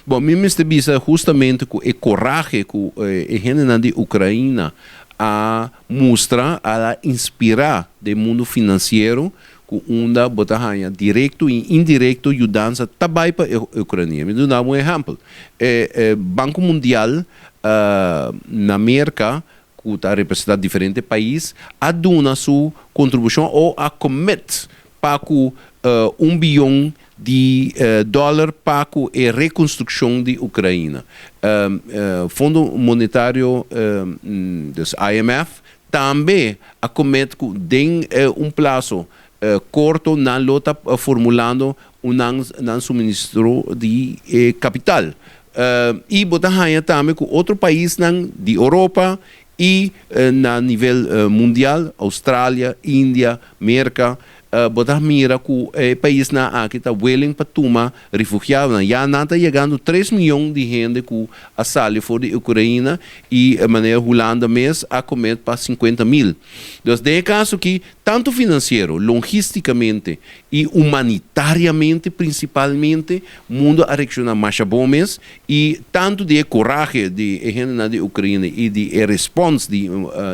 Bon, mi mester bisa hustamente ku e corahe ku e hendenan di Ukraina a mustra a inspirá e mundu finansiero, ku unda bo ta haña direkto i indirekto yudansa tambe pa Ukrania. Mi ta duna un ehèmpel. Banko Mundial na Amérika, ku ta representá diferente pais, a duna su kontribushon òf a commit pa 1 bion di dòler pa e rekonstrukshon di Ukraina. Fondo Monetario, dus IMF, tambe a commit ku den un plaso korto nan lo ta formulando un suministro di kapital. I bo ta haña tambe ku otro paisnan di Europa i na nivel mundial, Australia, India, Amérika, bo ta mira ku e paisnan aki ta willing pa tuma refugiadonan. Ya nan ta yegando 3 mion di hende ku a sali for di Ukraina i manera Hulanda mes a commit pa 50 mil. Dus den kaso ku tantu finansiero, logístikamente i humanitariamente prinsipalmente, mundu a reakshoná mas bon mes i tantu di corahe di hende di Ukraina i di respons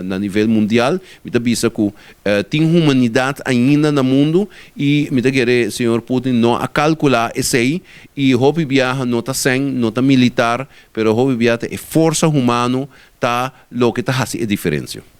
na nivel mundial, mi ta bisa ku tin humanidat ainda na mundu i mi ta kere señor Putin no a kalkulá esei. I hopi biaha no ta sèn, no ta militar, pero hopi biaha e forsa humano ta loke ta hasi e diferensia.